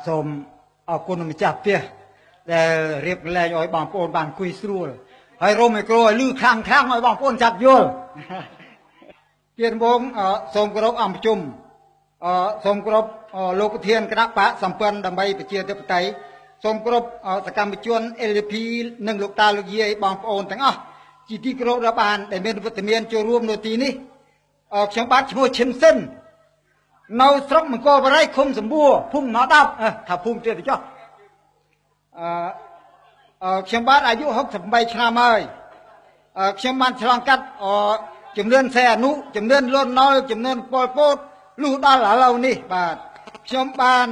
សូមអរគុណម្ចាស់ផ្ទះដែលរៀបលែងឲ្យបងប្អូនបានអង្គុយស្រួលហើយរោមមីក្រូឲ្យលឺខ្លាំងខ្លាំងឲ្យបងប្អូនចាប់យល់ជាដំបូងសូមគោរពអង្គប្រជុំសូមគោរពលោកប្រធានគណៈបកសម្ព័ន្ធដើម្បីប្រជាធិបតេយ្យសូមគោរពសកម្មជន LP និងលោកតាលោកយាយបងប្អូនទាំងអស់ជាទីគោរពរាប់អានដែលមានវត្តមានចូលរួមនៅទីនេះខ្ញុំបាទឈ្មោះឈឹមសិននៅស្រុកមង្គលបរិយឃុំសម្បួរភូមិណ10ថាភូមិទៀតទៅចុះខ្ញុំបាទអាយុ68ឆ្នាំហើយខ្ញុំបានឆ្លងកាត់ជំនឿសេអនុជំនឿលន់ណុលជំនឿប៉ុលពតលុះដល់ឥឡូវនេះបាទខ្ញុំបាន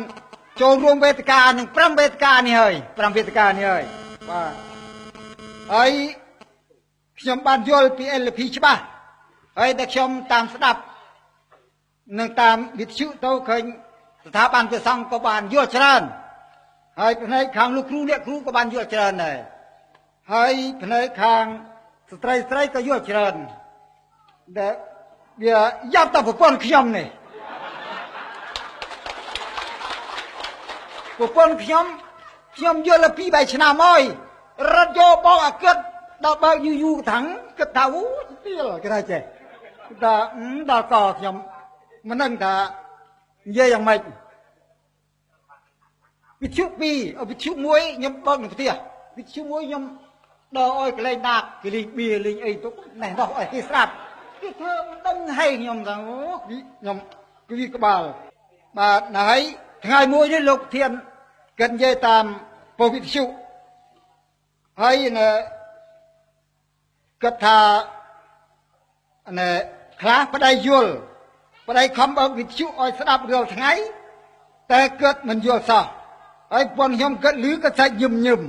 ចូលរួមវេទិកានឹង5វេទិកានេះហើយ5វេទិកានេះហើយបាទហើយខ្ញុំបានយល់ពី LP ច្បាស់ហើយតែខ្ញុំតាមស្ដាប់និងតាមវិទ្យុទៅឃើញស្ថាប័នព្រះសង្ឃក៏បានយល់ច្រើនហើយផ្នែកខាងលោកគ្រូអ្នកគ្រូក៏បានយល់ច្រើនដែរហើយផ្នែកខាងស្ត្រីស្រីក៏យល់ច្រើនដែលវាយ៉ាប់តប្រពន្ធខ្ញុំនេះប្រពន្ធខ្ញុំខ្ញុំយល់ពី3ឆ្នាំហើយរត់យកបោកអាគិតដល់បើកយូរយូរថាំងគិតថាអូទៀលគេថាចេះថាដល់កខ្ញុំមិនដឹងថានិយាយយ៉ាងម៉េចវិទ្យុ2វិទ្យុ1ខ្ញុំបើកនៅផ្ទះវិទ្យុ1ខ្ញុំដល់ឲ្យកលែងដាកគេលេងបៀលេងអីទុកណែនោះឲ្យគេស្ដាប់គេធ្វើមិនដឹងហើយខ្ញុំថាអូខ្ញុំគឺក្បាលបាទហើយថ្ងៃមួយនេះលោកធានគិតនិយាយតាមប៉ុស្តិ៍វិទ្យុហើយណែគិតថាណែខ្លះប្តីយល់ប្តីខំបើកវិទ្យុឲ្យស្ដាប់រាល់ថ្ងៃតែគិតមិនយល់សោះហើយប៉ុនខ្ញុំគិតឮក៏សាច់ញឹមញឹម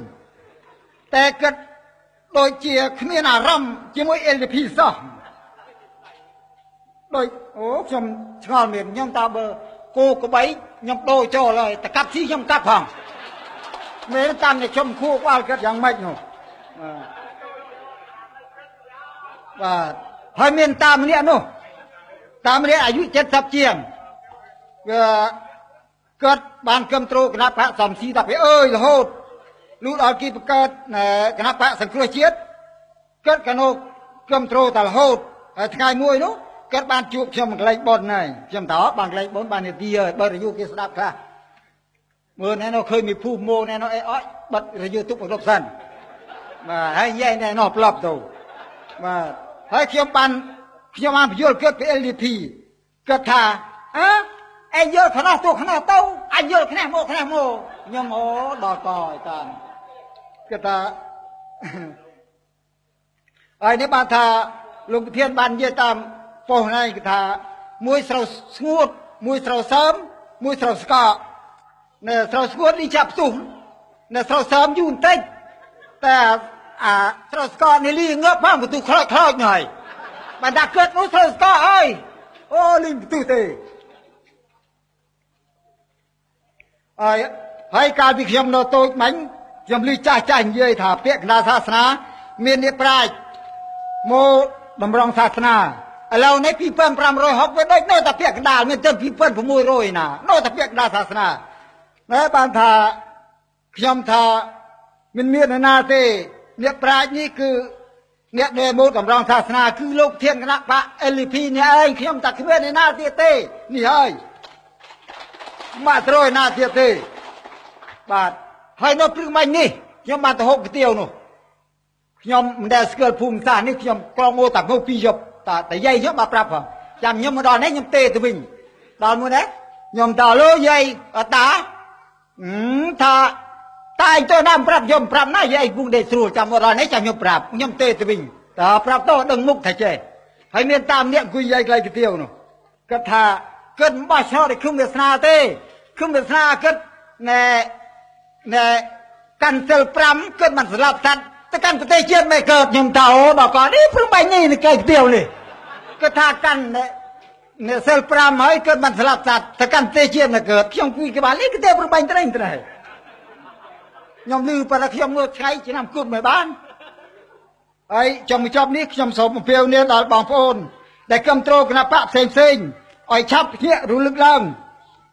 តែគិតដូចជាគ្មានអារម្មណ៍ជាមួយ LP សោះដូចអូខ្ញុំឆ្ងល់មែនខ្ញុំតើបើគោក្បីខ្ញុំដូរចូលហើយតកាប់ស៊ីខ្ញុំកាប់ផងមែនតាមតែខ្ញុំខួរក្បាលគិតយ៉ាងម៉េចនោះបាទហើយមានតាមម្នាក់នោះតាមម្នាក់អាយុ70ជាងវាគាត់បានគ្រប់គ្រងគណៈបកសំស៊ីដល់ពេលអើយរហូតលុះដល់គេបង្កើតគណៈបកសង្គ្រោះជាតិគាត់ក៏នោះគ្រប់គ្រងតែរហូតហើយថ្ងៃមួយនោះគាត់បានជួបខ្ញុំកន្លែងប៉ុនហើយខ្ញុំតើបានកន្លែងប៉ុនបាននាទីហើយបើរយុគេស្ដាប់ខ្លះមើលណែនោះឃើញមានភូមិម៉ូណែនោះអីអត់បិទរយុទុកបន្ទប់សិនបាទហើយញ៉ែណែនោះប្លប់ទៅបាទហើយខ្ញុំបានបញ្យល់គាត់ពី LDP គាត់ថាអើឯងយល់ខ្នោះទៅខ្នោះទៅអញយល់ខ្នេះមកខ្នេះមកខ្ញុំអូដល់កឲ្យតាមគាត់ថាហើយនេះបានថាលោកប្រធានបាននិយាយតាមប៉ុស្តិ៍នេះគេថាមួយស្រូវស្ងួតមួយស្រូវសើមមួយស្រូវស្កកនៅស្រូវស្ងួតនេះចាប់ផ្ទុះនៅស្រូវសើមយូរបន្តិចតែអាស្រូវស្កកនេះលីងើបផងផ្ទុះខ្លោចខ្លោចហើយបានដាក់កើតនោះស្រូវស្កកហើយអូលីផ្ទុះទេហើយហើយកាលពីខ្ញុំនៅតូចមិញខ្ញុំលឺចាស់ចាស់និយាយថាពាក្យកណ្ដាលសាសនាមានអ្នកប្រាជ្ញមកតម្រង់សាសនាឥឡូវនេះ2560វាដូចនៅតែពាក្យកណ្ដាលមានទៅ2600ណានៅតែពាក្យកណ្ដាលសាសនាណែបានថាខ្ញុំថាមិនមានអ្នកណាទេអ្នកប្រាជ្ញនេះគឺអ្នកដែលមកតម្រង់សាសនាគឺលោកធានគណៈបក LP នេះឯងខ្ញុំតែគ្មានអ្នកណាទៀតទេនេះហើយមកត្រូវឯណាទៀតទេបាទហើយនៅព្រឹកមិញនេះខ្ញុំបានទៅហូបកាទៀវនោះខ្ញុំមិនដែលស្គាល់ភូមិសាស្ត្រនេះខ្ញុំក្រងអូតាងពីយប់តែយាយខ្ញុំបានប្រាប់ផងចាំខ្ញុំមកដល់នេះខ្ញុំទេទៅវិញដល់មួយនេះខ្ញុំតលើយាយតាថាតែឯងទៅណាប្រាប់ខ្ញុំប្រាប់ណាយាយគង់ដេកស្រួលចាំមកដល់នេះចាំខ្ញុំប្រាប់ខ្ញុំទេទៅវិញតើប្រាប់ទៅដឹងមុខថាចេះហើយមានតាមអ្នកអង្គុយយាយកន្លែងកាទៀវនោះគាត់ថាគាត់មិនបោះឆ្នោតឲ្យឃុំវាសនាទេឃុំវាសនាគាត់ណែណែកាន់សិល5គាត់មិនស្លាប់សត្វទៅកាន់ប្រទេសជាតិមិនកើតខ្ញុំតើអូដល់គាត់នេះព្រឹងបាញ់នេះនៅកែកាទៀវនេះគាត់ថាកាន់អ្នកសិល5ហើយគាត់មិនស្លាប់សត្វទៅកាន់ប្រទេសជាតិមិនកើតខ្ញុំគួយក្បាលនេះគឺទេព្រឹងបាញ់ត្រេងត្រេះខ្ញុំឮប៉ុន្តែខ្ញុំមើលថ្ងៃឆ្នាំគត់មិនបានហើយចុងបញ្ចប់នេះខ្ញុំសូមអំពាវនាវដល់បងប្អូនដែលគ្រប់គ្រងគណៈបកផ្សេងផ្សេងឲ្យឆាប់ភ្ញាក់រលឹកឡើង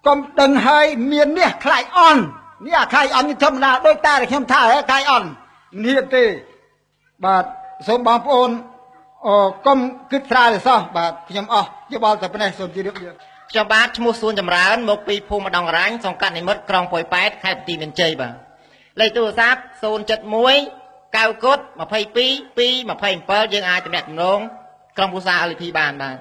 កុំដឹងហើយមាននេះខ្លាចអន់នេះអាខ្លាចអន់នេះធម្មតាដោយតែខ្ញុំថាខ្លាចអន់មិនហ៊ានទេបាទសូមបងប្អូនកុំគិតស្រាលសោះបាទខ្ញុំអស់យោបល់តែប៉ុណ្ណេះសូមជម្រាបលាខ្ញុំបាទឈ្មោះសួនចម្រើនមកពីភូមិម្ដងរាញ់សង្កាត់និមិត្តក្រុងប៉ោយប៉ែតខេត្តបន្ទាយមានជ័យបាទលេខទូរស័ព្ទ071 9កុដ22 2 27យើងអាចទំនាក់ទំនងក្រុមគ្រួសារ LP បានបាទ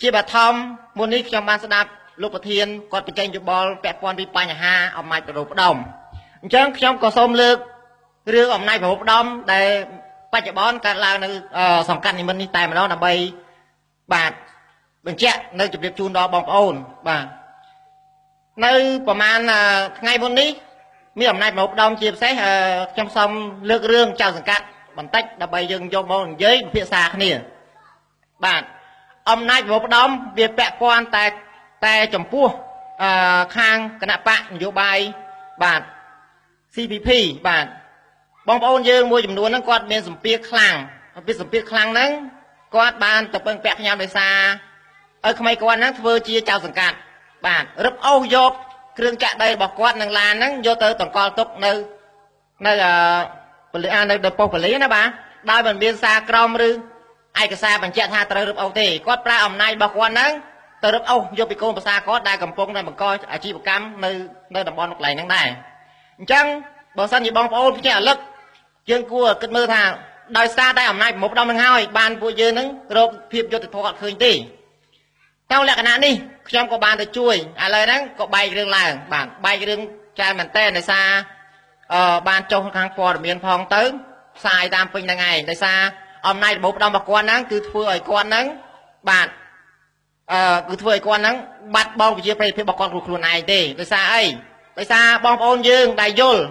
ជាបឋមមុននេះខ្ញុំបានស្ដាប់លោកប្រធានគាត់បញ្ចេញយោបល់ពាក់ព័ន្ធពីបញ្ហាអំណាចប្រមូលផ្ដុំអញ្ចឹងខ្ញុំក៏សូមលើករឿងអំណាចប្រមូលផ្ដុំដែលបច្ចុប្បន្នកើតឡើងនៅសង្កាត់និមិត្តនេះតែម្ដងដើម្បីបាទបញ្ជាក់នៅជម្រាបជូនដល់បងប្អូនបាទនៅប្រហែលថ្ងៃមុននេះមានអំណាចប្រមូលផ្ដុំជាពិសេសខ្ញុំសូមលើករឿងចៅសង្កាត់បន្តិចដើម្បីយើងយកមកនិយាយពិភាក្សាគ្នាបាទអំណាចប្រមូលផ្ដុំវាពាក់ព័ន្ធតែចំពោះខាងគណៈបកនយោបាយបាទ CPP បាទបងប្អូនយើងមួយចំនួនហ្នឹងគាត់មានសម្ពាធខ្លាំងពីសម្ពាធខ្លាំងហ្នឹងគាត់បានទៅពឹងពាក់ខ្ញុំដោយសារឲ្យក្មេងគាត់ហ្នឹងធ្វើជាចៅសង្កាត់បាទរឹបអូសយកគ្រឿងចាក់ដីរបស់គាត់នឹងឡានហ្នឹងយកទៅតម្កល់ទុកនៅនៅនៅប៉ុស្តិ៍ប៉ូលីសណាបាទដោយមិនមានសារក្រមឬឯកសារបញ្ជាក់ថាត្រូវរឹបអូសទេគាត់ប្រើអំណាចរបស់គាត់ហ្នឹងទៅរឹបអូសយកពីកូនប្រសាគាត់ដែលកំពុងតែបង្កអាជីវកម្មនៅតំបន់កន្លែងហ្នឹងដែរអញ្ចឹងបើសិនជាបងប្អូនភ្ញាក់រលឹកយើងគួរគិតមើលថាដោយសារតែអំណាចប្រមូលផ្ដុំនឹងហើយបានពួកយើងនឹងរកភាពយុត្តិធម៌អត់ឃើញទេក្នុងលក្ខណៈនេះខ្ញុំក៏បានទៅជួយឥឡូវហ្នឹងក៏បែករឿងឡើងបាទបែករឿងច្រើនមែនតើដោយសារបានចុះខាងព័ត៌មានផងទៅផ្សាយតាមពេញហ្នឹងឯងដោយសារអំណាចរបបផ្ដុំរបស់គាត់ហ្នឹងគឺធ្វើឲ្យគាត់ហ្នឹងបាទគឺធ្វើឲ្យគាត់ហ្នឹងបាត់បង់ប្រជាប្រិយភាពរបស់គាត់ខ្លួនឯងទេដោយសារអីដោយសារបងប្អូនយើងដែលយល់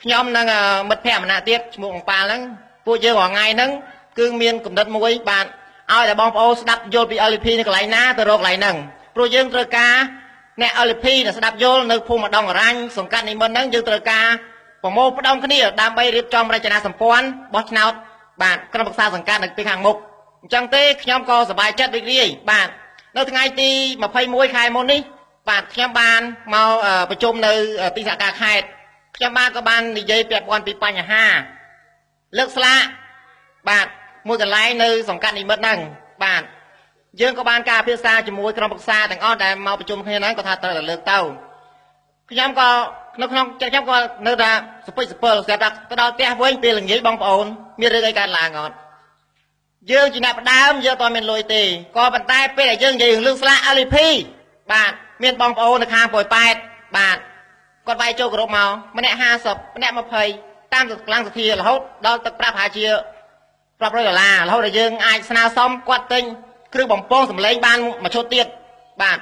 ខ្ញុំនឹងមិត្តភក្តិម្នាក់ទៀតឈ្មោះអង្ប៉ាល់ហ្នឹងពួកយើងរាល់ថ្ងៃហ្នឹងគឺមានកំណត់មួយបាទឲ្យតែបងប្អូនស្ដាប់យល់ពី LP នៅកន្លែងណាទៅរកកន្លែងហ្នឹងព្រោះយើងត្រូវការអ្នក LP ដែលស្ដាប់យល់នៅភូមិម្ដងរាញ់សង្កាត់និមិត្តហ្នឹងយើងត្រូវការប្រមូលផ្ដុំគ្នាដើម្បីរៀបចំរចនាសម្ព័ន្ធបោះឆ្នោតបាទក្រុមប្រឹក្សាសង្កាត់នៅពេលខាងមុខអញ្ចឹងទេខ្ញុំក៏សប្បាយចិត្តរីករាយបាទនៅថ្ងៃទី21ខែមុននេះបាទខ្ញុំបានមកប្រជុំនៅទីសហការខេត្តខ្ញុំបានក៏បាននិយាយពាក់ព័ន្ធពីបញ្ហាលើកស្លាកបាទមួយកន្លែងនៅសង្កាត់និមិត្តហ្នឹងបាទយើងក៏បានការពិភាក្សាជាមួយក្រុមប្រឹក្សាទាំងអស់ដែលមកប្រជុំគ្នាហ្នឹងក៏ថាត្រូវតែលើកទៅខ្ញុំក៏នៅក្នុងចិត្តខ្ញុំក៏នៅថាសពិចសពិលស្រាប់តែទៅដល់ផ្ទះវិញពេលល្ងាចបងប្អូនមានរឿងអីកើតឡើងអត់យើងជាអ្នកផ្ដើមយើងអត់មានលុយទេក៏ប៉ុន្តែពេលដែលយើងនិយាយរឿងលើកស្លាក LP បាទមានបងប្អូននៅខាងប៉ោយប៉ែតបាទគាត់វាយចូលគ្រប់មកម្នាក់50ម្នាក់20តាមកម្លាំងសទ្ធារហូតដល់ទឹកប្រាក់ប្រហែលជា500ដុល្លាររហូតដល់យើងអាចស្នើសុំគាត់ទិញគ្រឿងបំពងសម្លេងបានមួយឈុតទៀតបាទ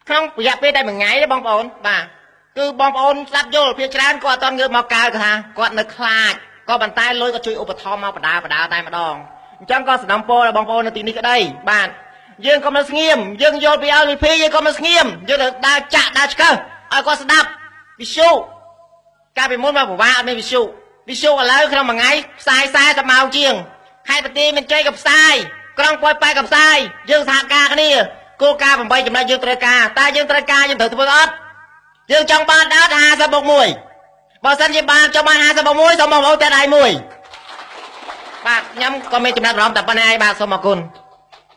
ក្នុងរយៈពេលតែមួយថ្ងៃទេបងប្អូនបាទគឺបងប្អូនស្ដាប់យល់ភាគច្រើនគាត់អត់ទាន់ងើបមកកើតថាគាត់នៅខ្លាចក៏ប៉ុន្តែលុយក៏ជួយឧបត្ថម្ភមកបដាបដាតែម្ដងអញ្ចឹងក៏សំណពរដល់បងប្អូននៅទីនេះក្តីបាទយើងកុំនៅស្ងៀមយើងយល់ពី LP យើងកុំនៅស្ងៀមយើងត្រូវដើរចាក់ដើរឆ្កឹះឲ្យគាត់ស្ដាប់វិទ្យុកាលពីមុនមកពិបាកអត់មានវិទ្យុវិទ្យុឥឡូវក្នុងមួយថ្ងៃផ្សាយ40ម៉ោងជាងខេត្តបន្ទាយមានជ័យក៏ផ្សាយក្រុងប៉ោយប៉ែតក៏ផ្សាយយើងសហការគ្នាគោលការណ៍8ចំណុចយើងត្រូវការតើយើងត្រូវការយើងត្រូវធ្វើអត់យើងចង់បានដល់50បូក1បើសិនជាបានចង់បាន50បូក1សូមបងប្អូនតែដៃមួយបាទខ្ញុំក៏មានចំណាប់អារម្មណ៍តែប៉ុណ្ណេះឯងបាទសូមអរគុណ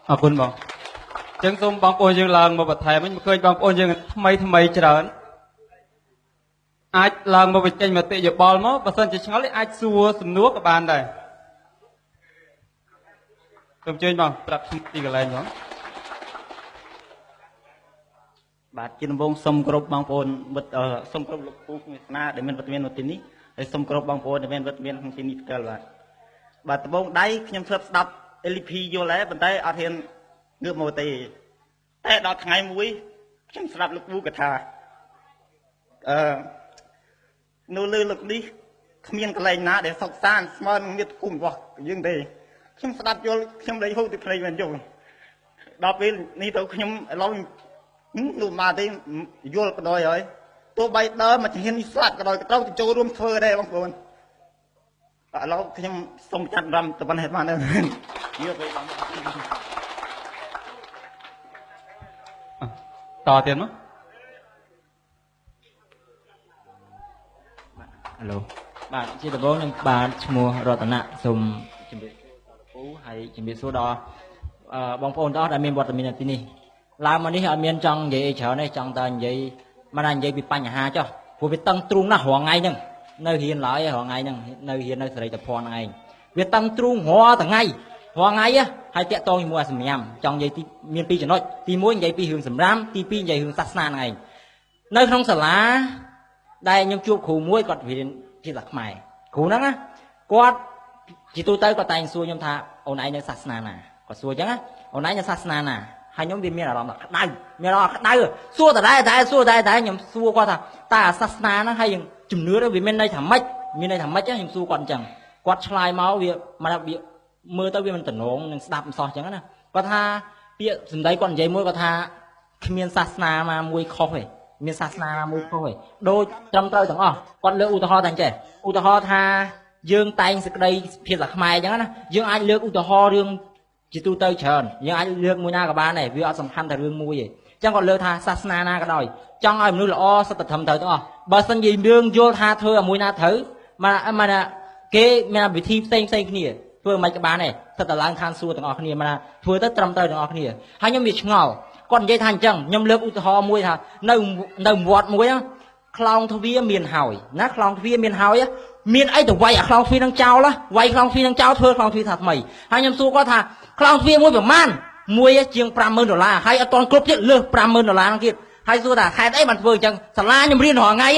អរគុណបងអញ្ចឹងសូមបងប្អូនយើងឡើងមកបន្ថែមវិញឃើញបងប្អូនយើងថ្មីថ្មីច្រើនអាចឡើងមកបញ្ចេញមតិយោបល់មកបើសិនជាឆ្ងល់អាចសួរសំណួរក៏បានដែរសូមអញ្ជើញបងប្រាប់ឈ្មោះទីកន្លែងបងបាទជាដំបូងសូមគោរពបងប្អូនមិត្តសូមគោរពលោកពូគ្មានស្នាដែលមានវត្តមាននៅទីនេះហើយសូមគោរពបងប្អូនដែលមានវត្តមានក្នុងទីនេះផ្ទាល់បាទបាទដំបូងដៃខ្ញុំធ្លាប់ស្ដាប់ LP យល់ដែរប៉ុន្តែអត់ហ៊ានងើបមកទេតែដល់ថ្ងៃមួយខ្ញុំស្ដាប់លោកពូកថានៅលើលោកនេះគ្មានកន្លែងណាដែលសុខសាន្តស្មើនឹងមាតុភូមិរបស់យើងទេខ្ញុំស្ដាប់យល់ខ្ញុំលែងហូបទឹកភ្នែកមិនយល់ដល់ពេលនេះទៅខ្ញុំឥឡូវនោះមកទេយល់ក៏ដោយហើយទោះបីដើមមកជំហាននេះស្លាប់ក៏ដោយក៏ត្រូវទៅចូលរួមធ្វើដែរបងប្អូនឥឡូវខ្ញុំសូមចាត់រំទៅប៉ុណ្ណេះបានហើយយកទៅបងតទៀតមក ឡូបាទជាដំបូងខ្ញុំបាទឈ្មោះរតនៈសូមជម្រាបសួរដល់លោកពូហើយជម្រាបសួរដល់បងប្អូនទាំងអស់ដែលមានវត្តមាននៅទីនេះឡើងមកនេះអត់មានចង់និយាយអីច្រើនទេចង់តែនិយាយមកណានិយាយពីបញ្ហាចុះព្រោះវាតឹងទ្រូងណាស់រាល់ថ្ងៃហ្នឹងនៅរៀនឡើយរាល់ថ្ងៃហ្នឹងនៅរៀននៅសេរីតភ័ណ្ឌហ្នឹងឯងវាតឹងទ្រូងរាល់ថ្ងៃរាល់ថ្ងៃហើយតាក់ទងជាមួយអាសម្រាមចង់និយាយទីមានពីរចំណុចទី1និយាយពីរឿងសម្រាមទី2និយាយរឿងសាសនាហ្នឹងឯងនៅក្នុងសាលាដែលខ្ញុំជួបគ្រូមួយគាត់រៀនភាសាខ្មែរគ្រូហ្នឹងណាគាត់ជាទូទៅគាត់តែងសួរខ្ញុំថាអូនឯងនៅសាសនាណាគាត់សួរអញ្ចឹងណាអូនឯងនៅសាសនាណាហើយខ្ញុំវាមានអារម្មណ៍ថាក្តៅមានអារម្មណ៍ក្តៅសួរតែតែសួរតែតែខ្ញុំសួរគាត់ថាតើអាសាសនាហ្នឹងហើយជំនឿវាមានន័យថាម៉េចមានន័យថាម៉េចខ្ញុំសួរគាត់អញ្ចឹងគាត់ឆ្លើយមកវាមកវាមើលទៅវាមិនតំណងនឹងស្ដាប់មិនសោះអញ្ចឹងណាគាត់ថាពាក្យសម្ដីគាត់និយាយមួយគាត់ថាគ្មានសាសនាណាមួយខុសទេមានសាសនាណាមួយខុសទេដូចត្រឹមត្រូវទាំងអស់គាត់លើកឧទាហរណ៍ថាអញ្ចេះឧទាហរណ៍ថាយើងតែងសេចក្តីភាសាខ្មែរអញ្ចឹងណាយើងអាចលើកឧទាហរណ៍រឿងជាទូទៅច្រើនយើងអាចលើកមួយណាក៏បានដែរវាអត់សំខាន់តែរឿងមួយទេអញ្ចឹងគាត់លើកថាសាសនាណាក៏ដោយចង់ឲ្យមនុស្សល្អសិតតែត្រឹមត្រូវទាំងអស់បើសិនជាយើងយល់ថាធ្វើឲ្យមួយណាត្រូវមកគេមានវិធីផ្សេងផ្សេងគ្នាធ្វើមិនក៏បានដែរសិតតែឡើងឋានសួគ៌ទាំងអស់គ្នាមកធ្វើទៅត្រឹមត្រូវទាំងអស់គ្នាហើយខ្ញុំវាឆ្ងល់គាត់និយាយថាអញ្ចឹងខ្ញុំលើកឧទាហរណ៍មួយថានៅវត្តមួយខ្លោងទ្វារមានហើយណាខ្លោងទ្វារមានហើយមានអីទៅវាយអាខ្លោងទ្វារនឹងចោលវាយខ្លោងទ្វារនឹងចោលធ្វើខ្លោងទ្វារថាថ្មីហើយខ្ញុំសួរគាត់ថាខ្លោងទ្វារមួយប្រមាណមួយជាង50000ដុល្លារហើយអត់ទាន់គ្រប់ទៀតលើស50000ដុល្លារហ្នឹងទៀតហើយសួរថាហេតុអីបានធ្វើអញ្ចឹងសាលាខ្ញុំរៀនរាល់ថ្ងៃ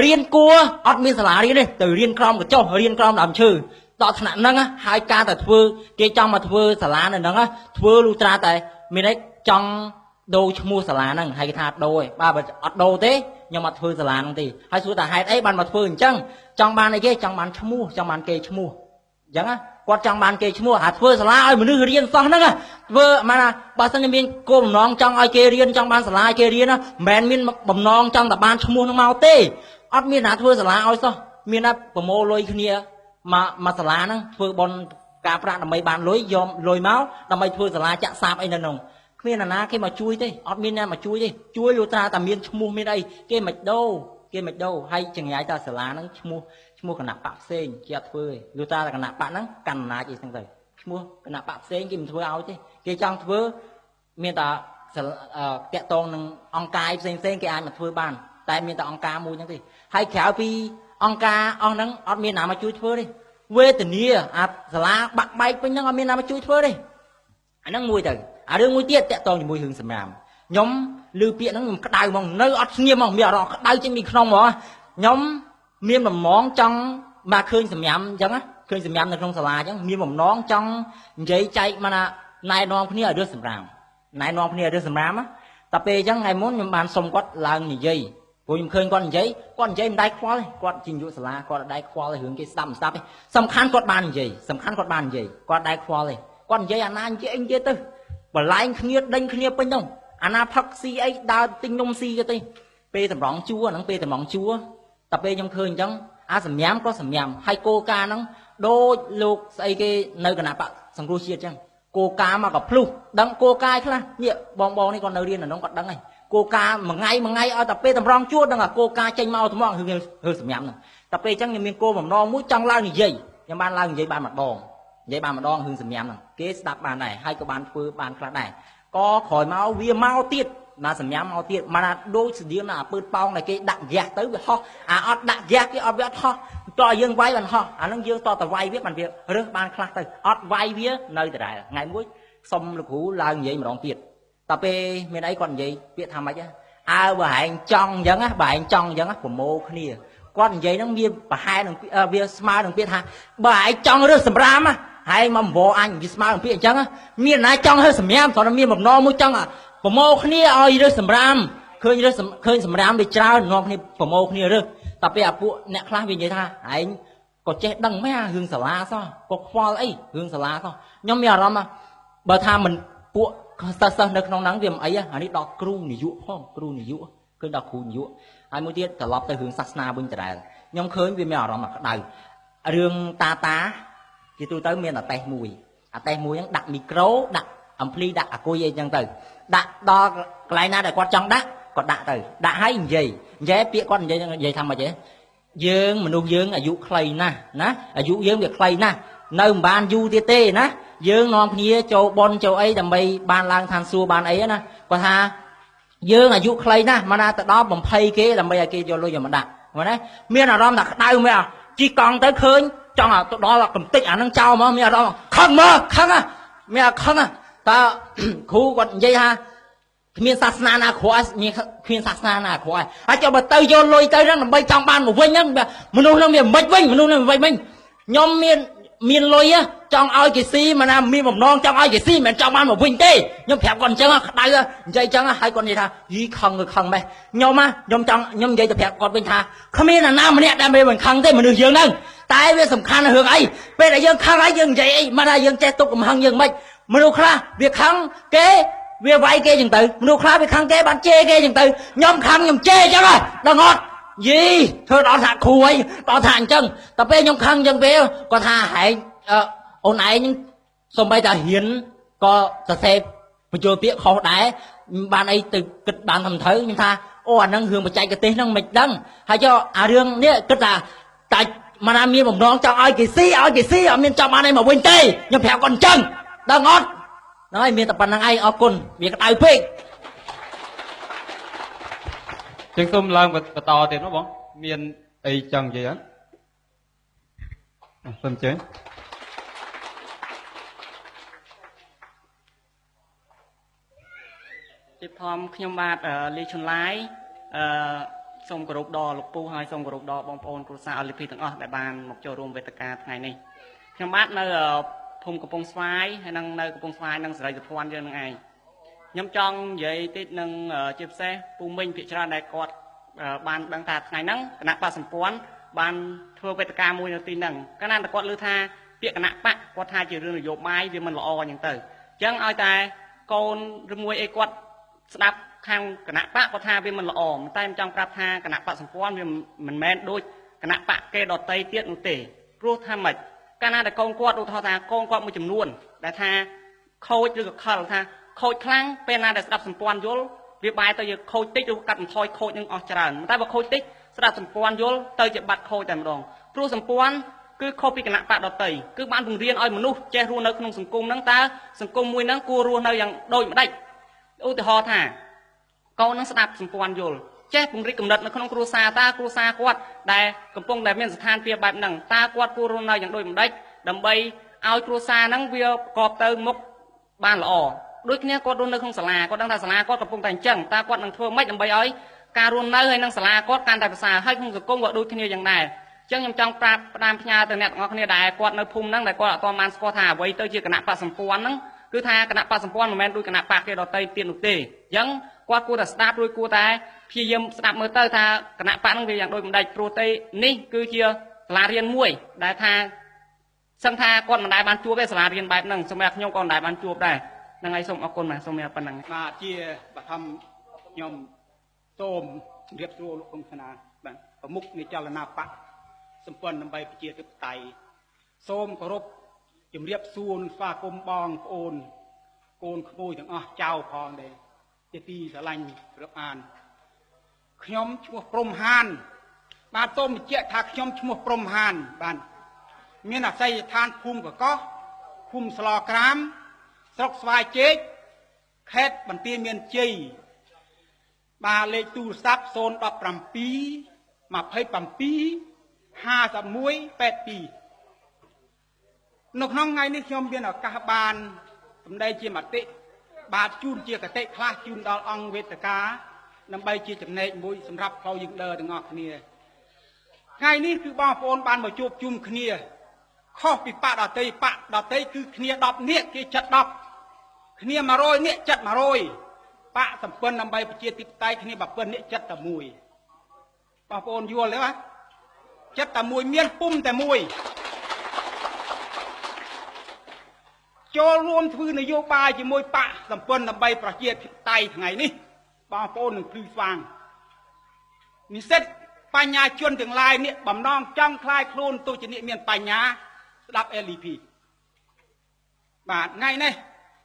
រៀនគួរអត់មានសាលារៀនទេទៅរៀនក្រោមកញ្ចុះរៀនក្រោមដើមឈើដល់ថ្នាក់ហ្នឹងហើយការតែធ្វើគេចង់មកធ្វើសាលានៅហ្នឹងធ្វើលុះត្រាតែមានអីចង់ដូរឈ្មោះសាលាហ្នឹងហើយគេថាដូរឯងបាទបើអត់ដូរទេខ្ញុំអត់ធ្វើសាលាហ្នឹងទេហើយសួរថាហេតុអីបានមកធ្វើអញ្ចឹងចង់បានអីគេចង់បានឈ្មោះចង់បានគេឈ្មោះអញ្ចឹងគាត់ចង់បានគេឈ្មោះអាធ្វើសាលាឲ្យមនុស្សរៀនសោះហ្នឹងធ្វើមកណាបើសិនជាមានគោលបំណងចង់ឲ្យគេរៀនចង់បានសាលាឲ្យគេរៀនមិនមែនមានបំណងចង់តែបានឈ្មោះហ្នឹងមកទេអត់មានណាធ្វើសាលាឲ្យសោះមានតែប្រមូលលុយគ្នាមកសាលាហ្នឹងធ្វើបន់ការប្រាក់ដើម្បីបានលុយយកលុយមកដើម្បីធ្វើសាលាចាក់សាបអីនៅក្នុងគ្មានណាគេមកជួយទេអត់មានអ្នកមកជួយទេជួយលុះត្រាតែមានឈ្មោះមានអីគេមិនដូរគេមិនដូរហើយចង្រៃតាសាលាហ្នឹងឈ្មោះគណៈបកផ្សេងគេអត់ធ្វើទេលុះត្រាតែគណៈបកហ្នឹងកាន់អំណាចអីហ្នឹងទៅឈ្មោះគណៈបកផ្សេងគេមិនធ្វើឲ្យទេគេចង់ធ្វើមានតែតាក់ទងនឹងអង្គការផ្សេងផ្សេងគេអាចមកធ្វើបានតែមានតែអង្គការមួយហ្នឹងទេហើយក្រៅពីអង្គការអស់ហ្នឹងអត់មានណាមកជួយធ្វើទេវេទនាអាសាលាបាក់បែកពេញហ្នឹងអត់មានណាមកជួយធ្វើទេអាហ្នឹងមួយទៅអារឿងមួយទៀតតាក់ទងជាមួយរឿងសម្រាមខ្ញុំឮពាក្យហ្នឹងខ្ញុំក្តៅហ្មងនៅអត់ស្ងៀមហ្មងមានអារម្មណ៍ក្តៅចេញពីក្នុងហ្មងខ្ញុំមានបំណងចង់មកឃើញសម្រាមអញ្ចឹងឃើញសម្រាមនៅក្នុងសាលាអញ្ចឹងមានបំណងចង់និយាយចែកមកណាណែនាំគ្នាឲ្យរើសសម្រាមណែនាំគ្នាឲ្យរើសសម្រាមតែពេលអញ្ចឹងថ្ងៃមុនខ្ញុំបានសុំគាត់ឡើងនិយាយព្រោះខ្ញុំឃើញគាត់និយាយគាត់និយាយមិនដែរខ្វល់ទេគាត់ជានាយកសាលាគាត់ដែរខ្វល់រឿងគេស្ដាប់មិនស្ដាប់ទេសំខាន់គាត់បាននិយាយសំខាន់គាត់បាននិយាយគាត់ដែរខ្វល់ទេគាត់និយាយអាណានិយាយអីនិយាយទៅបលែងគ្នាដេញគ្នាពេញហ្នឹងអាណាផឹកស៊ីអីដើរទិញនំស៊ីទៅពេលតម្រង់ជួរហ្នឹងពេលតម្រង់ជួរតែពេលខ្ញុំឃើញអញ្ចឹងអាសម្ញាំក៏សម្ញាំហើយគោលការណ៍ហ្នឹងដូចលោកស្អីគេនៅគណៈបកសង្គ្រោះជាតិអញ្ចឹងគោលការណ៍មកក៏ភ្លុះដឹងគោលការណ៍ខ្លះនេះបងបងនេះគាត់នៅរៀននៅនោះគាត់ដឹងហើយគោលការណ៍មួយថ្ងៃមួយថ្ងៃឲ្យតែពេលតម្រង់ជួរដឹងអាគោលការណ៍ចេញមកត្មងរឿងសម្ញាំហ្នឹងតែពេលអញ្ចឹងខ្ញុំមានគោលបំណងមួយចង់ឡើងនិយាយខ្ញុំបានឡើងនិយាយបានម្ដងនិយាយបានម្ដងរឿងសម្ញាំហ្នឹងគេស្ដាប់បានដែរហើយក៏បានធ្វើបានខ្លះដែរក៏ក្រោយមកវាមកទៀតណាសម្ញាំមកទៀតមកណាដូចស្តៀងណាអាពើប៉ោងដែលគេដាក់ហ្គាសទៅវាហោះអាអត់ដាក់ហ្គាសគេអត់វាអត់ហោះតោះយើងវាយបានហោះអាហ្នឹងយើងតតវាយវាបានវារើសបានខ្លះទៅអត់វាយវានៅដដែលថ្ងៃមួយសុំលោកគ្រូឡើងនិយាយម្ដងទៀតតែពេលមានអីគាត់និយាយពាក្យថាម៉េចអើបើឯងចង់អញ្ចឹងណាបើឯងចង់អញ្ចឹងប្រមូលគ្នាគាត់និយាយហ្នឹងវាប្រហែលនឹងវាស្មើនឹងពាក្យថាបើឯងចង់រើសសម្រាមហើយមកវអញវាស្មើនឹងពាក្យអញ្ចឹងមានណាចង់រើសសម្រាមគ្រាន់តែមានបំណងមួយចង់ប្រមូលគ្នាឲ្យរើសសម្រាមឃើញរើសឃើញសម្រាមវាច្រើននាំគ្នាប្រមូលគ្នារើសតែពេលអាពួកអ្នកខ្លះវានិយាយថាឯងក៏ចេះដឹងមែនរឿងសាលាសោះក៏ខ្វល់អីរឿងសាលាសោះខ្ញុំមានអារម្មណ៍បើថាមិនពួកសិស្សនៅក្នុងហ្នឹងវាមិនអីអានេះដល់គ្រូនាយកផងគ្រូនាយកឃើញដល់គ្រូនាយកហើយមួយទៀតត្រឡប់ទៅរឿងសាសនាវិញដដែលខ្ញុំឃើញវាមានអារម្មណ៍ក្តៅរឿងតាតាជាទូទៅមានអាតេសមួយអាតេសមួយហ្នឹងដាក់មីក្រូដាក់អំភ្លីដាក់អាគុយអីចឹងទៅដាក់ដល់កន្លែងណាដែលគាត់ចង់ដាក់គាត់ដាក់ទៅដាក់ឲ្យនិយាយនិយាយពាក្យគាត់និយាយថាម៉េចទេ យើងមនុស្សយើងអាយុខ្លីណាស់ណាអាយុយើងវាខ្លីណាស់នៅមិនបានយូរទៀតទេណាយើងនាំគ្នាចូលបនចូលអីដើម្បីបានឡើងឋានសួគ៌បានអីណាគាត់ថាយើងអាយុខ្លីណាស់មកណាទៅដល់បំភ័យគេដើម្បីឲ្យគេយកលុយយកមកដាក់មែនទេមានអារម្មណ៍ថាក្តៅមែនជីកង់ទៅឃើញចង់ទៅដល់កំតិចអានឹងចោលមកមានអារម្មណ៍ខឹងមើលខឹងមានអាខឹងតើគ្រូគាត់និយាយថាគ្មានសាសនាណាក្រក់មានគ្មានសាសនាណាក្រក់ហើយចុះបើទៅយកលុយទៅហ្នឹងដើម្បីចង់បានមកវិញហ្នឹងមនុស្សហ្នឹងវាមិនវិញមនុស្សហ្នឹងមិនវិញខ្ញុំមានលុយចង់ឲ្យគេស៊ីមកណាមានបំណងចង់ឲ្យគេស៊ីមិនមែនចង់បានមកវិញទេខ្ញុំប្រាប់គាត់អញ្ចឹងក្តៅនិយាយអញ្ចឹងហើយគាត់និយាយថាយីខឹងគឺខឹងម៉េះខ្ញុំចង់ខ្ញុំនិយាយទៅប្រាប់គាត់វិញថាគ្មានអាណាម្នាក់ដែលមិនខឹងទេមនុស្សយើងហ្នឹងតែវាសំខាន់រឿងអីពេលដែលយើងខឹងហើយយើងនិយាយអីមកថាយើងចេះទុកកំហឹងយើងមិនមនុស្សខ្លះវាខឹងគេវាវាយគេចឹងទៅមនុស្សខ្លះវាខឹងគេបានជេរគេចឹងទៅខ្ញុំខឹងខ្ញុំជេរចឹងហ៎ដឹងអត់យីធ្វើដល់ថាគ្រូអីដល់ថាអញ្ចឹងតែពេលខ្ញុំខឹងចឹងពេលគាត់ថាហែងអូនឯងសំបីតាហ៊ានក៏សរសេរបញ្ចូលពាក្យខុសដែរបានអីទៅគិតបានត្រឹមត្រូវខ្ញុំថាអូអានឹងរឿងបច្ចេកទេសហ្នឹងមិនដឹងហើយចុះអារឿងនេះគិតថាតែមកណាមានបំណងចង់ឲ្យគេស៊ីឲ្យគេស៊ីអត់មានចង់បានអីមកវិញទេខ្ញុំប្រាប់គាត់អញ្ចឹងដឹងអត់ហ្នឹងហើយមានតែប៉ុណ្្នឹងឯងអរគុណវាក្តៅពេកចឹងសូមឡើងបន្តទៀតមកបងមានអីចង់និយាយអត់សូមអញ្ជើញជាធំខ្ញុំបាទលីឈុនឡាយសូមគោរពដល់លោកពូហើយសូមគោរពដល់បងប្អូនគ្រួសារអលីភីទាំងអស់ដែលបានមកចូលរួមវេទិកាថ្ងៃនេះខ្ញុំបាទនៅភូមិកំពង់ស្វាយហើយនឹងនៅកំពង់ស្វាយនិងសេរីសុភ័ណ្ឌយើងនឹងឯងខ្ញុំចង់និយាយតិចនឹងជាពិសេសពូមីងភាគច្រើនដែលគាត់បានដឹងថាថ្ងៃហ្នឹងគណៈបក្សសម្ព័ន្ធបានធ្វើវេទិកាមួយនៅទីហ្នឹងកាលណាតែគាត់ឮថាពាក្យគណៈបក្សគាត់ថាជារឿងនយោបាយវាមិនល្អអញ្ចឹងទៅអញ្ចឹងឲ្យតែកូនឬមួយអីគាត់ស្ដាប់ខាងគណៈបក្សគាត់ថាវាមិនល្អតែខ្ញុំចង់ប្រាប់ថាគណៈបក្សសម្ព័ន្ធវាមិនមែនដូចគណៈបក្សគេដតីទៀតនោះទេព្រោះថាម៉េចកាលណាតែកូនគាត់ឧទាហរណ៍ថាកូនគាត់មួយចំនួនដែលថាខូចឬក៏ខលថាខូចខ្លាំងពេលណាដែលស្ដាប់សម្ព័ន្ធយល់វាបែរទៅជាខូចតិចឬកាត់បន្ថយខូចនឹងអស់ច្រើនតែបើខូចតិចស្ដាប់សម្ព័ន្ធយល់ទៅជាបាត់ខូចតែម្ដងព្រោះសម្ព័ន្ធគឺខុសពីគណៈបក្សដតីគឺបានបង្រៀនឲ្យមនុស្សចេះរស់នៅក្នុងសង្គមហ្នឹងតើសង្គមមួយហ្នឹងគួររស់នៅយ៉ាងដូចម្ដេចឧទាហរណ៍ថាកូននឹងស្ដាប់សម្ព័ន្ធយល់ចេះពង្រីកគំនិតនៅក្នុងគ្រួសារតើគ្រួសារគាត់ដែលកំពុងតែមានស្ថានភាពបែបហ្នឹងតើគាត់គួររស់នៅយ៉ាងដូចម្ដេចដើម្បីឲ្យគ្រួសារហ្នឹងវាប្រកបទៅមុខបានល្អដូចគ្នាគាត់រស់នៅក្នុងសាលាគាត់ដឹងថាសាលាគាត់កំពុងតែអញ្ចឹងតើគាត់នឹងធ្វើម៉េចដើម្បីឲ្យការរស់នៅហើយនឹងសាលាគាត់កាន់តែប្រសើរហើយក្នុងសង្គមក៏ដូចគ្នាយ៉ាងដែរអញ្ចឹងខ្ញុំចង់ប្រាប់ផ្ដាំផ្ញើទៅអ្នកទាំងអស់គ្នាដែលគាត់នៅភូមិហ្នឹងដែលគាត់អត់ទាន់បានស្គាល់ថាអ្វីទៅជាគណៈបក្សសម្ព័ន្ធហ្នឹងគឺថាគណៈបក្សសម្ព័ន្ធមិនមែនដូចគណៈបក្សគេដទៃទៀតនោះទេអញ្ចឹងគាត់គួរតែស្ដាប់រួចគួរតែព្យាយាមស្ដាប់មើលទៅថាគណៈបក្សហ្នឹងវាយ៉ាងដូចម្ដេចព្រោះទេនេះគឺជាសាលារៀនមួយដែលថាសឹងថាគាត់មិនដែលបានជួបទេសាលារៀនបែបហ្នឹងសម្រាប់ខ្ញុំក៏មិនដែលបានជួបដែរហ្នឹងហើយសូមអរគុណបាទសូមប៉ុណ្ណឹងបាទជាបឋមខ្ញុំសូមជម្រាបសួរលោកគុំសនាបាទប្រមុខនៃចលនាបក្សសម្ព័ន្ធដើម្បីប្រជាធិបតេយ្យសូមគោរពជម្រាបសួរនិងស្វាគមន៍បងប្អូនកូនក្មួយទាំងអស់ចៅផងដែរជាទីស្រឡាញ់រាប់អានខ្ញុំឈ្មោះព្រំហានបាទសូមបញ្ជាក់ថាខ្ញុំឈ្មោះព្រំហានបាទមានអាសយដ្ឋានភូមិកកោះឃុំស្លក្រាមស្រុកស្វាយជែកខេត្តបន្ទាយមានជ័យបាទលេខទូរស័ព្ទ017 27 51 82នៅក្នុងថ្ងៃនេះខ្ញុំមានឱកាសបានសម្ដែងជាមតិបាទជូនជាកតិខ្លះជូនដល់អង្គវេទិកាដើម្បីជាចំណែកមួយសម្រាប់ផ្លូវយើងដើរទាំងអស់គ្នាថ្ងៃនេះគឺបងប្អូនបានមកជួបជុំគ្នាខុសពីបកដតីបកដតីគឺគ្នា10នាក់គេចិត្ត10គ្នា100នាក់ចិត្ត100បកសម្ព័ន្ធដើម្បីប្រជាធិបតេយ្យគ្នា10នាក់ចិត្តតែមួយបងប្អូនយល់ទេបាទចិត្តតែមួយមានពុំតែមួយចូលរួមធ្វើនយោបាយជាមួយបកសម្ព័ន្ធដើម្បីប្រជាធិបតេយ្យថ្ងៃនេះបងប្អូននឹងភ្លឺស្វាងនិស្សិតបញ្ញាជនទាំងឡាយនេះបំណងចង់คลายខ្លួនទោះជាអ្នកមានបញ្ញាស្ដាប់ LDP បាទថ្ងៃនេះ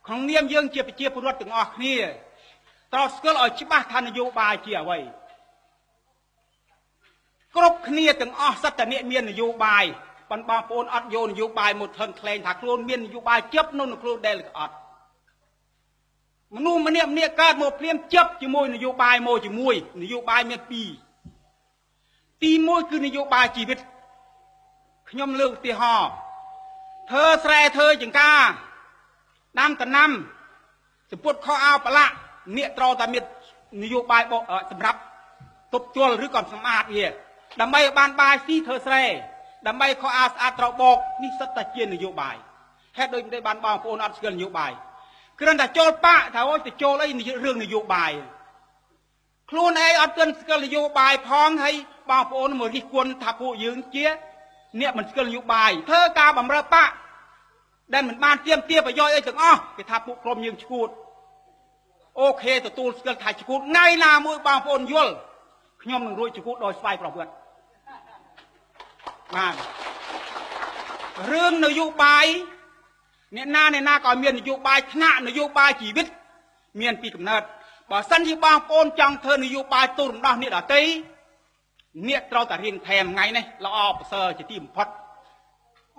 ក្នុងនាមយើងជាប្រជាពលរដ្ឋទាំងអស់គ្នាត្រូវស្គាល់ឲ្យច្បាស់ថានយោបាយជាអ្វី គ្រប់គ្នាទាំងអស់សិតតែអ្នកមាននយោបាយប៉ុន្តែបងប្អូនអត់យកនយោបាយមកថឹងក្លែងថាខ្លួនមាននយោបាយជិបនៅក្នុងខ្លួនដែលអត់មនុស្សម្នាក់ម្នាក់កើតមកភ្លាមជិបជាមួយនយោបាយមកជាមួយនយោបាយមានពីរទី1គឺនយោបាយជីវិតខ្ញុំលើកឧទាហរណ៍ធ្វើស្រែធ្វើចង្ការដាំដំណាំសម្ពុតខោអាវប្រឡាក់អ្នកត្រូវតែមាននយោបាយសម្រាប់ទប់ទល់ឬក៏សម្អាតវាដើម្បីឲ្យបានបាយស៊ីធ្វើស្រែដើម្បីខោអាវស្អាតត្រូវបោកនេះសិតតែជានយោបាយហេតុដូចមិនបានបងប្អូនអត់ស្គាល់នយោបាយគ្រាន់តែចូលបាក់ថាអូយទៅចូលអីរឿងនយោបាយខ្លួនឯងអត់ទាន់ស្គាល់នយោបាយផងហើយបងប្អូនមករិះគន់ថាពួកយើងជាអ្នកមិនស្គាល់នយោបាយធ្វើការបម្រើបាក់ដែលមិនបានទៀមទាប្រយោជន៍អីទាំងអស់គេថាពួកក្រុមយើងឈួតអូខេទទួលស្គាល់ថាឈួតថ្ងៃណាមួយបងប្អូនយល់ខ្ញុំនឹងរួចឈួតដោយស្វ័យប្រវត្តិបាទរឿងនយោបាយអ្នកណាអ្នកណាក៏មាននយោបាយថ្នាក់នយោបាយជីវិតមានពីកំណើតបើសិនជាបងប្អូនចង់ធ្វើនយោបាយទូរំដោះអ្នកដទៃអ្នកត្រូវតែរៀនថែមថ្ងៃនេះល្អប្រសើរជាទីបំផុត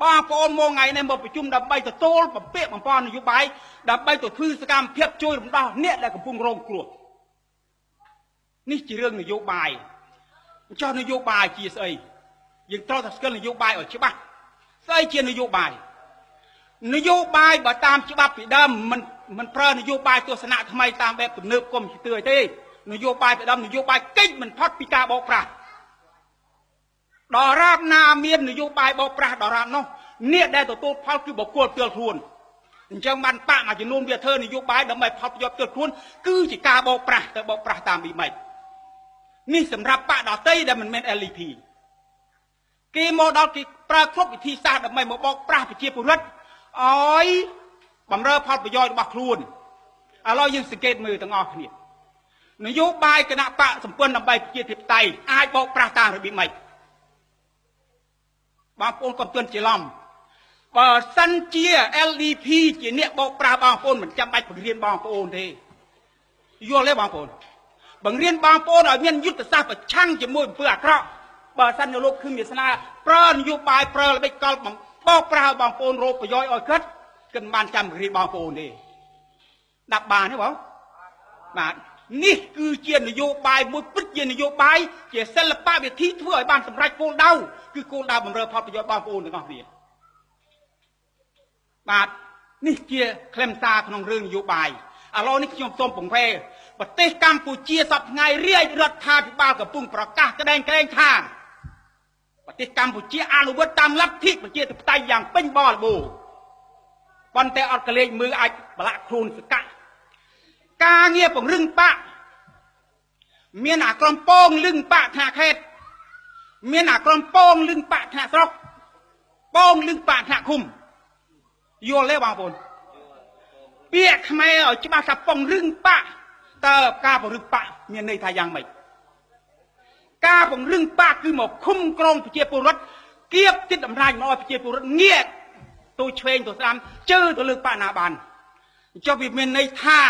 បងប្អូនមកថ្ងៃនេះមកប្រជុំដើម្បីទទួលបំពាក់បំប៉ននយោបាយដើម្បីទៅធ្វើសកម្មភាពជួយរំដោះអ្នកដែលកំពុងរងគ្រោះនេះជារឿងនយោបាយចោះនយោបាយជាស្អីយើងត្រូវតែស្គាល់នយោបាយឲ្យច្បាស់ស្អីជានយោបាយនយោបាយបើតាមច្បាប់ពីដើមមិនប្រើនយោបាយទស្សនៈថ្មីតាមបែបទំនើបកុំជឿទេនយោបាយពីដើមនយោបាយកិច្ចមិនផុតពីការបោកប្រាស់ដល់រាបណាមាននយោបាយបោកប្រាស់ដល់រាបនោះអ្នកដែលទទួលផលគឺបុគ្គលផ្ទាល់ខ្លួនអញ្ចឹងបានបាក់មួយចំនួនវាធ្វើនយោបាយដើម្បីផលប្រយោជន៍ផ្ទាល់ខ្លួនគឺជាការបោកប្រាស់ទៅបោកប្រាស់តាមពីម៉េចនេះសម្រាប់បាក់ដទៃដែលមិនមែន LDP គេមកដល់គេប្រើគ្រប់វិធីសាស្ត្រដើម្បីមកបោកប្រាស់ប្រជាពលរដ្ឋឲ្យបំរើផលប្រយោជន៍របស់ខ្លួនឥឡូវយើងសង្កេតមើលទាំងអស់គ្នានយោបាយគណៈបកសម្ព័ន្ធដើម្បីប្រជាធិបតេយ្យអាចបោកប្រាស់តាមរបៀបម៉េចបងប្អូនកុំទន់ច្រឡំបើសិនជា LDP ជាអ្នកបោកប្រាស់បងប្អូនមិនចាំបាច់បង្រៀនបងប្អូនទេយល់ទេបងប្អូនបង្រៀនបងប្អូនឲ្យមានយុទ្ធសាស្ត្រប្រឆាំងជាមួយអំពើអាក្រក់បើសិនជាលោកគឺមានស្នាប្រើនយោបាយប្រើល្បិចកលបោកប្រាស់ឲ្យបងប្អូនរកប្រយោជន៍ឲ្យគិតគិតបានចាំបង្រៀនបងប្អូនទេដាប់បានទេបងបាទនេះគឺជានយោបាយមួយពិតជានយោបាយជាសិល្បៈវិធីធ្វើឲ្យបានសម្រេចគោលដៅគឺគោលដៅបំរើផលប្រយោជន៍បងប្អូនទាំងអស់គ្នាបាទនេះជាខ្លឹមសារក្នុងរឿងនយោបាយឥឡូវនេះខ្ញុំសូមពង្វេប្រទេសកម្ពុជាសប្តាហ៍ថ្ងៃរាជរដ្ឋាភិបាលកំពុងប្រកាសក្តែងក្លែងថាប្រទេសកម្ពុជាអនុវត្តតាមលទ្ធិប្រជាធិបតេយ្យយ៉ាងពេញបរិបូរណ៍ប៉ុន្តែអត់កលេចមើលអាចប្រឡាក់ខ្លួនសកៈការងារពង្រឹងបកមានអាក្រុមពងលឹងបកថ្នាក់ខេត្តមានអាក្រុមពងលឹងបកថ្នាក់ស្រុកពងលឹងបកថ្នាក់ឃុំយល់ទេបងប្អូនពាក្យខ្មែរឲ្យច្បាស់ថាពង្រឹងបកតើការពង្រឹងបកមានន័យថាយ៉ាងម៉េចការពង្រឹងបកគឺមកឃុំក្រងប្រជាពលរដ្ឋគៀបចិត្តអំណាចមកឲ្យប្រជាពលរដ្ឋងាកទៅឆ្វេងទៅស្ដាំជឿទៅលើបកណាបានចុះវាមានន័យថា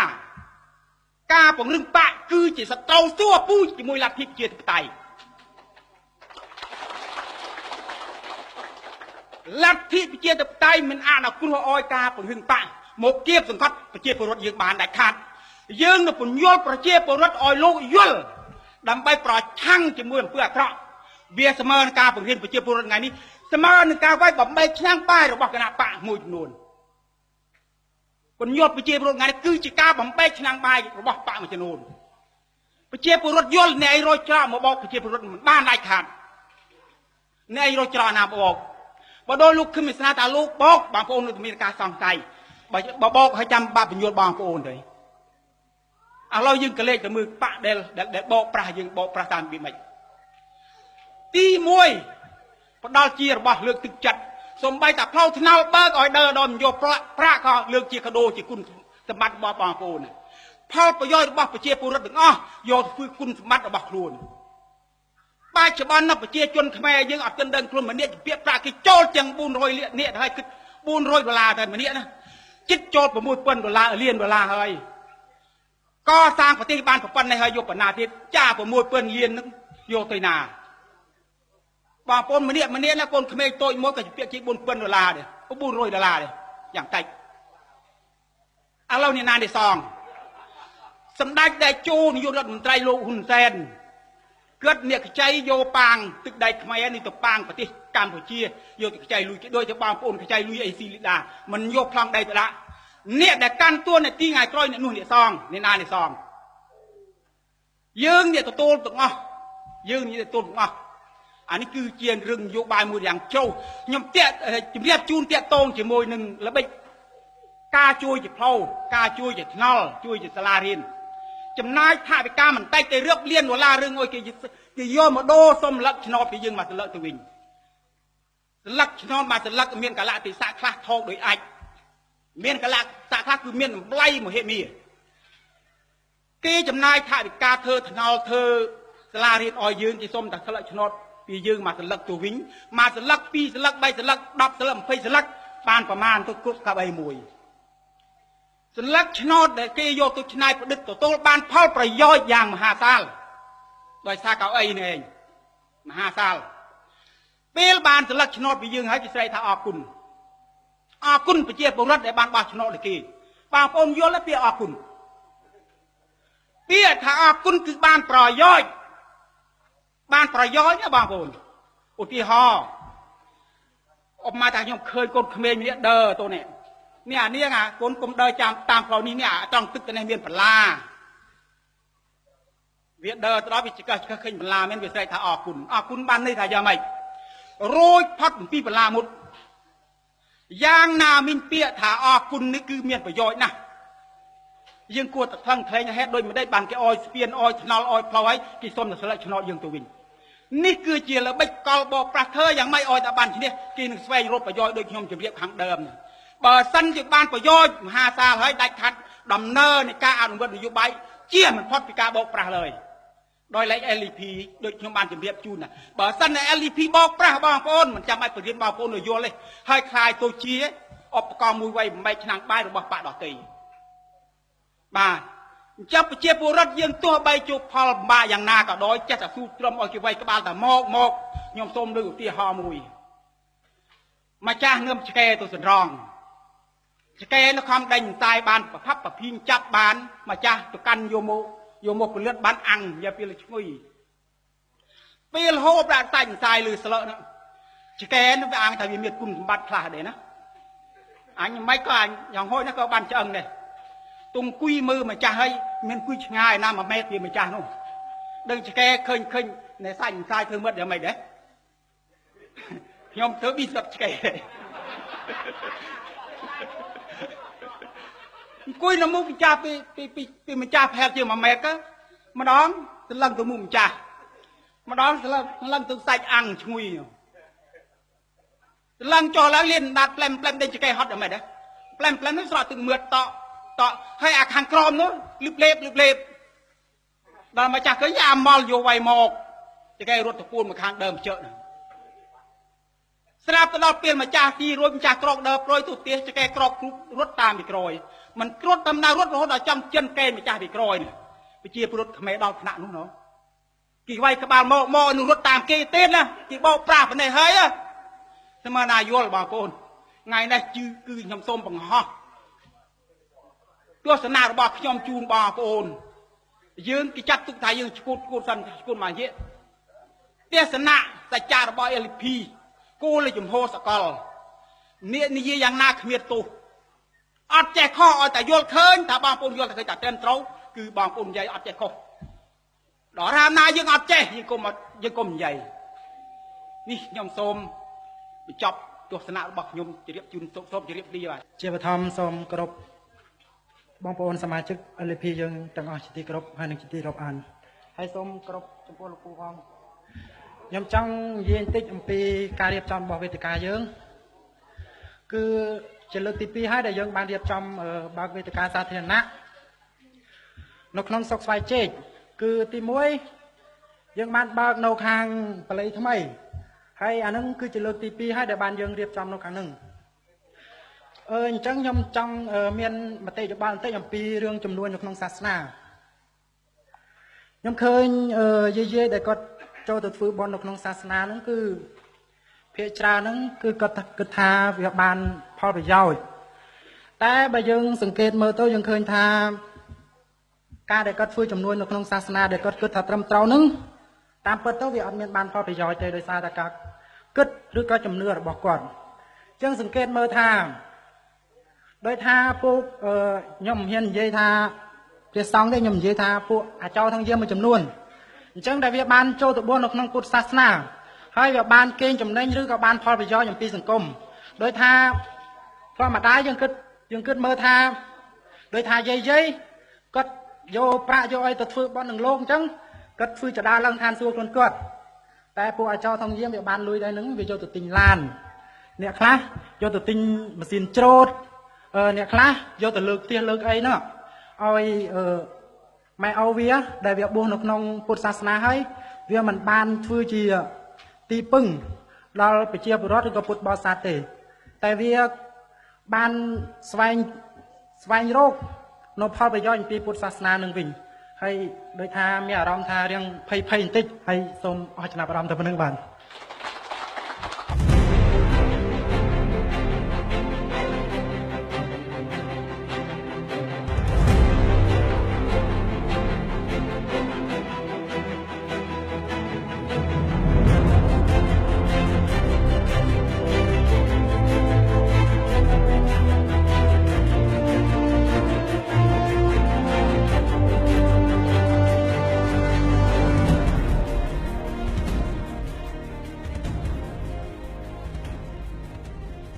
ការពង្រឹងបកគឺជាសត្រូវសួរពូជជាមួយលទ្ធិប្រជាធិបតេយ្យលទ្ធិប្រជាធិបតេយ្យមិនអនុគ្រោះឲ្យការពង្រឹងបកមកគៀបសង្កត់ប្រជាពលរដ្ឋយើងបានដាច់ខាតយើងនឹងពន្យល់ប្រជាពលរដ្ឋឲ្យលោកយល់ដើម្បីប្រឆាំងជាមួយអំពើអាក្រក់វាស្មើនឹងការពង្រៀនប្រជាពលរដ្ឋថ្ងៃនេះស្មើនឹងការវាយបំបែកឆ្នាំងបាយរបស់គណៈបកមួយចំនួនពន្យល់ប្រជាពលរដ្ឋថ្ងៃនេះគឺជាការបំបែកឆ្នាំងបាយរបស់បកមួយចំនួនប្រជាពលរដ្ឋយល់អ្នកឯងរយច្រកមកបោកប្រជាពលរដ្ឋមិនបានដាច់ខាតអ្នកឯងរយច្រកណាបោកបើដោយលោកគឹមវិស្នាថាលោកបោកបងប្អូននឹងមានការសង្ស័យបើបោកឲ្យចាំបាក់ពន្យល់បងប្អូនទេឥឡូវយើងកលេចទៅមើលបាក់ដែលបោកប្រាស់យើងបោកប្រាស់តាមពីម៉េចទី1ផ្ដល់ជារបស់លើកទឹកចិត្តសំបីតាផ្លូវថ្នល់បើកឲ្យដើរដល់មិនយកប្រាក់ក៏លើកជាកដោជាគុណសម្បត្តិរបស់បងប្អូនផលប្រយោជន៍របស់ប្រជាពលរដ្ឋទាំងអស់យកធ្វើគុណសម្បត្តិរបស់ខ្លួនបច្ចុប្បន្នប្រជាជនខ្មែរយើងអត់ទាន់ដឹងខ្លួនម្នាក់ជំពាក់ប្រាក់គេចូលទាំង400លាននាក់ហើយគិត400ដុល្លារតែម្នាក់ណាជិតចូល6000ដុល្លារលានដុល្លារហើយកសាងប្រទេសបានប៉ុណ្ណេះហើយយកបណ្ណាទៀតចា6000លាននឹងយកទៅណា បងប្អូនម្នាក់ម្នាក់ណាកូនក្មេងតូចមួយក៏ជំពាក់ជា4000ដុល្លារដែរ400ដុល្លារដែរយ៉ាងតិចឥឡូវនេះណានេះសងសម្ដេចតេជោនាយករដ្ឋមន្ត្រីលោកហ៊ុនសែនគិតអ្នកខ្ចីយកប៉ាងទឹកដីខ្មែរនេះទៅប៉ាងប្រទេសកម្ពុជាយកទៅខ្ចីលុយគេដូចទៅបងប្អូនខ្ចីលុយអេស៊ីលីដាមិនយកប្លង់ដីទៅដាក់អ្នកដែលកាន់តួនាទីថ្ងៃក្រោយអ្នកនោះអ្នកសងអ្នកណាអ្នកសងយើងអ្នកទទួលទាំងអស់យើងអ្នកទទួលទាំងអស់អានេះគឺជារឿងនយោបាយមួយយ៉ាងជ្រៅខ្ញុំតាក់ជំរាបជូនតាក់តងជាមួយនឹងល្បិចការជួយជាផ្លូវការជួយជាថ្នល់ជួយជាសាលារៀនចំណាយថវិកាមិនតិចតែរៀបលានដុល្លាររឿងអុយគេយកមកដូរសុំលឹកឆ្នោតពីយើងមកសន្លឹកទៅវិញសន្លឹកឆ្នោតមកសន្លឹកមានកលៈទេសៈខ្លះថោកដោយអាចមានកលៈសៈខ្លះគឺមានតម្លៃមហិមាគេចំណាយថវិកាធ្វើថ្នល់ធ្វើសាលារៀនឲ្យយើងគេសុំតែសន្លឹកឆ្នោតពីយើងមកសន្លឹកទៅវិញមកសន្លឹក2សន្លឹក3សន្លឹក10សន្លឹក20សន្លឹកបានប្រមាណទៅគ្រប់កៅអីមួយសន្លឹកឆ្នោតដែលគេយកទៅច្នៃប្រឌិតទទួលបានផលប្រយោជន៍យ៉ាងមហាសាលដោយសារកៅអីនេះឯងមហាសាលពេលបានសន្លឹកឆ្នោតពីយើងហើយគេស្រែកថាអរគុណអរគុណប្រជាពលរដ្ឋដែលបានបោះឆ្នោតឲ្យគេបងប្អូនយល់ទេពាក្យអរគុណពាក្យថាអរគុណគឺបានប្រយោជន៍បានប្រយោជន៍ណាបងប្អូនឧទាហរណ៍អបមកថាខ្ញុំឃើញកូនក្មេងម្នាក់ដើរទៅនេះនេះអានាងអាកូនគុំដើរចាំតាមផ្លូវនេះនេះអាត្រង់ទឹកទៅនេះមានបន្លាវាដើរទៅដល់វាឆ្កឹះឆ្កឹះឃើញបន្លាមែនវាស្រែកថាអរគុណអរគុណបានន័យថាយ៉ាងម៉េចរួចផុតអំពីបន្លាមុតយ៉ាងណាមានពាក្យថាអរគុណនេះគឺមានប្រយោជន៍ណាស់យើងគួរតែថឹងថ្លែងហេតុដូចម្ដេចបានគេអោយស្ពានអោយថ្នល់អោយផ្លូវហើយគេសុំតែស្លាកឆ្នោតយើងទៅវិញនេះគឺជាល្បិចកលបោកប្រាស់ធ្វើយ៉ាងម៉េចអោយតែបានឈ្នះគេនឹងស្វែងរកប្រយោជន៍ដូចខ្ញុំជម្រាបខាងដើមបើសិនជាបានប្រយោជន៍មហាសាលហើយដាច់ខាត់ដំណើរនៃការអនុវត្តនយោបាយជាមិនផុតពីការបោកប្រាស់ឡើយដោយលេខ LDP ដូចខ្ញុំបានជម្រាបជូនណាបើសិនតែ LDP បោកប្រាស់បងប្អូនមិនចាំបាច់បរៀនបងប្អូនឲ្យយល់ទេហើយคล้ายទៅជាឧបករណ៍មួយវ័យបំបែកឆ្នាំងបាយរបស់បកដទៃបាទអញ្ចឹងប្រជាពលរដ្ឋយើងទោះបីជួបផលលំបាកយ៉ាងណាក៏ដោយចេះតែស៊ូទ្រាំឲ្យគេវាយក្បាលតែមកខ្ញុំសូមលើកឧទាហរណ៍មួយម្ចាស់ងើមឆ្កែទៅសណ្រងឆ្កែនៅខំដេញតែបានប្រផាប់ប្រភីងចាប់បានម្ចាស់ទៅកាន់យកមកពលិតបានអាំងយកពេលឈ្ងុយពេលហូបដាក់សាច់សាយលើស្លឹកនោះឆ្កែនោះវាអាងថាវាមានគុណសម្បត្តិខ្លះដែរណាអញមិនក៏អញយ៉ាងហោចណាស់ក៏បានឆ្អឹងដែរទុំគួយមើលម្ចាស់ហើយមានគួយឆ្ងាយណា1ម៉ែត្រពីម្ចាស់នោះដឹងឆ្កែឃើញនៅសាច់សាយធ្វើមិត្តយ៉ាងម៉េចដែរខ្ញុំធ្វើប៊ីស្កុតឆ្កែអង្គុយនៅមុខម្ចាស់ពីម្ចាស់ប្រហែលជា1ម៉ែត្រម្ដងសន្លឹងទៅមុខម្ចាស់ម្ដងសន្លឹងទៅសាច់អាំងឈ្ងុយសន្លឹងចុះឡើងលៀនដាតផ្លែមផ្លែមដេញចកេហត់យ៉ាងម៉េចដែរផ្លែមផ្លែមនោះស្រក់ទឹកមឿតតក់តក់ហើយអាខាងក្រោមនោះលឹបលេបលឹបលេបដល់ម្ចាស់ឃើញអាម៉ល់យកវាយមកចកេរត់ទៅពួនមកខាងដើមជើហ្នឹងស្រាប់ទៅដល់ពេលម្ចាស់ទីរួចម្ចាស់ក្រកដើរប្រួយទៅផ្ទះចកេក្រកគ្រប់រត់តាមពីក្រោយมันគ្រុតដំណើររត់រហូតដល់ចំចិនកេម្ចាស់ពីក្រោយនេះប្រជាពលរដ្ឋខ្មែរដល់ថ្នាក់នោះណោះគេវាយក្បាលមកនោះរត់តាមគេទៀតណាគេបោកប្រាស់ប៉ុណ្ណេះហើយស្មើណាយល់បងប្អូនថ្ងៃនេះគឺខ្ញុំសូមបង្ហោះទស្សនៈរបស់ខ្ញុំជូនបងប្អូនយើងគេចាត់ទុកថាយើងឈួតសិនឈួតមកយៈទស្សនៈសច្ចៈរបស់ LP គោលជំហរសកលនេះនិយាយយ៉ាងណាគ្មានទោសអត់ចេះខុសឲ្យតែយល់ឃើញថាបងប្អូនយល់តែឃើញតែត្រឹមត្រូវគឺបងប្អូននិយាយអត់ចេះខុសដល់រាមណាយើងអត់ចេះយើងកុំនិយាយនេះខ្ញុំសូមបញ្ចប់ទស្សនៈរបស់ខ្ញុំជម្រាបជូនសូមជម្រាបលាបាទជាបឋមសូមគោរពបងប្អូនសមាជិក LP យើងទាំងអស់ជាទីគោរពហើយនិងជាទីរាប់អានហើយសូមគោរពចំពោះលោកពូផងខ្ញុំចង់និយាយបន្តិចអំពីការរៀបចំរបស់វេទិកាយើងគឺជាលើកទី2ហើយដែលយើងបានរៀបចំបើកវេទិកាសាធារណៈនៅក្នុងស្រុកស្វាយចេកគឺទី1យើងបានបើកនៅខាងប៉ាលីថ្មីហើយអានឹងគឺជាលើកទី2ហើយដែលបានយើងរៀបចំនៅខាងនឹងអញ្ចឹងខ្ញុំចង់មានមតិយោបល់បន្តិចអំពីរឿងចំនួននៅក្នុងសាសនាខ្ញុំឃើញយាយៗដែលគាត់ចូលទៅធ្វើបុណ្យនៅក្នុងសាសនាហ្នឹងគឺ ភាគច្រើនហ្នឹង គឺគាត់គិតថាវាបានផលប្រយោជន៍ តែបើយើងសង្កេតមើលទៅ យើងឃើញថាការដែលគាត់ធ្វើចំនួននៅក្នុងសាសនាដែលគាត់គិតថាត្រឹមត្រូវហ្នឹង តាមពិតទៅវាអត់មានបានផលប្រយោជន៍ទេ ដោយសារតែការគិតឬក៏ជំនឿរបស់គាត់។ អញ្ចឹងសង្កេតមើលថា ដោយថាពួកខ្ញុំមិនហ៊ាននិយាយថាព្រះសង្ឃទេ ខ្ញុំនិយាយថាពួកអាចោទាំងយើងមួយចំនួនអញ្ចឹង ដែលវាបានចូលទៅបួសនៅក្នុងពុទ្ធសាសនា ហើយវាបានកេងចំណេញ ឬក៏បានផលប្រយោជន៍អំពីសង្គម។ ដោយថាធម្មតាយើងគិតមើលថា ដោយថាយាយយាយគាត់យកប្រាក់យកអីទៅធ្វើបន់នឹងលោក អញ្ចឹងគាត់ធ្វើចដាឡើងឋានសួគ៌ខ្លួនគាត់ តែពួកអាចោថងយាមវាបានលុយដែរនឹង វាយកទៅទិញឡាន អ្នកខ្លះយកទៅទិញម៉ាស៊ីនច្រូត អ្នកខ្លះយកទៅលើកផ្ទះលើកអីនោះឲ្យម៉ែឪវា ដែលវាបួសនៅក្នុងពុទ្ធសាសនា ហើយវាមិនបានធ្វើជាទីពឹងដល់ប្រជាពលរដ្ឋឬក៏ពុទ្ធបរិស័ទទេ តែវាបានស្វែងរកនៅផលប្រយោជន៍ពីពុទ្ធសាសនានឹងវិញ។ ហើយដូចថាមានអារម្មណ៍ថារៀងភ័យភ័យបន្តិច ហើយសូមអស់ចំណាប់អារម្មណ៍តែប៉ុណ្្នឹងបាទ។